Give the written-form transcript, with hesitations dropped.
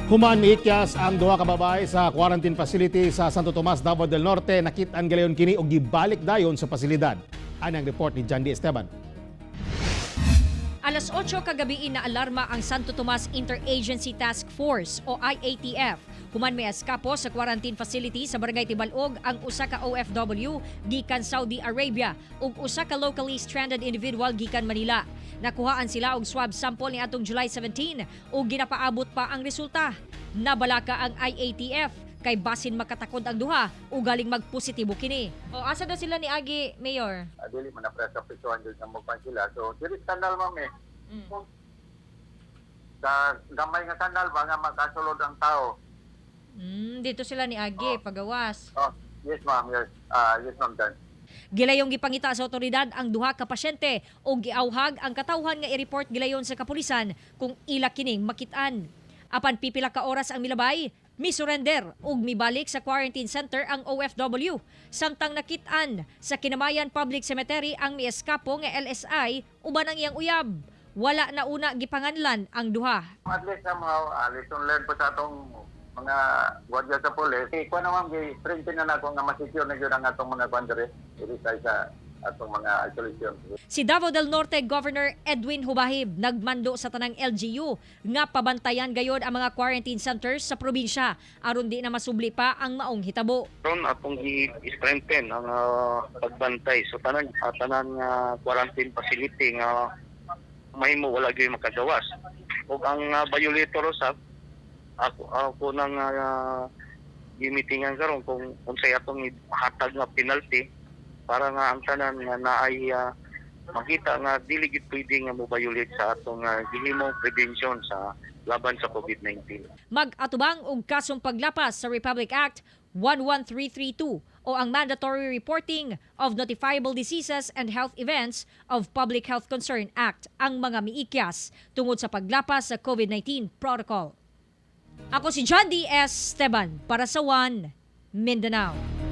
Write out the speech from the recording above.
Human miikyas ang duha ka babae sa quarantine facility sa Santo Tomas, Davao del Norte, nakit-an galayon kini og gibalik dayon sa pasilidad. Ani ang report ni John D. Esteban. Alas 8 kagabi na alarma ang Santo Tomas Interagency Task Force o IATF. Human may eskapo sa quarantine facility sa Barangay Tibalog ang usa ka OFW gikan Saudi Arabia ug usa ka locally stranded individual gikan Manila. Nakuhaan sila og swab sample ni atong July 17 ug ginapaabot pa ang resulta. Nabalaka ang IATF kay basin makatakod ang duha o galing magpositibo kini. O asa daw sila ni Agi, Mayor? Dili man na presa prisuhan jud nga mopan sila. So diri sa kanal, ma'am, eh. Sa gamay nga kanal ba nga makasulod ang tao. Dito sila ni Agi, pagawas. Oh, yes ma'am, yes. Ah, yes ma'am Dan. Gilayong gipangita sa otoridad ang duha ka pasyente ug giawhag ang katawhan nga i-report gilayon sa kapulisan kung ila kining makit-an. Apan pipila ka oras ang milabay, mi-surrender ug mibalik sa quarantine center ang OFW. Samtang nakit-an sa Kinamayan Public Cemetery ang mieskapo nga LSI uban ang iyang uyab. Wala na una gipanganlan ang duha. At least somehow, lesson learned po sa atong mga gwardiya sa pulis. Eh, kuha na ma'am, gi-strengthen na nako nga masecure na gyud ang atong mga kwan diri. Diri sa atong mga isolation. Si Davao del Norte Governor Edwin Hubahib nagmando sa tanang LGU nga pabantayan gayod ang mga quarantine centers sa probinsya aron di na masubli pa ang maong hitabo. Ron atong i-strengthen ang pagbantay so tanan nga quarantine facility nga mahimo wala gyud makagawas ug ang violator usab ako ako nang gimitingan karon kung unsay atong hatag nga penalty para nga ang tanan nga naay makita nga dili gid pwede nga mo violate sa atong gihimong prevention sa laban sa COVID-19. Mag-atubang og kasong paglapas sa Republic Act 11332 o ang Mandatory Reporting of Notifiable Diseases and Health Events of Public Health Concern Act ang mga miikyas tungod sa paglapas sa COVID-19 protocol. Ako si John D. S. Esteban para sa One Mindanao.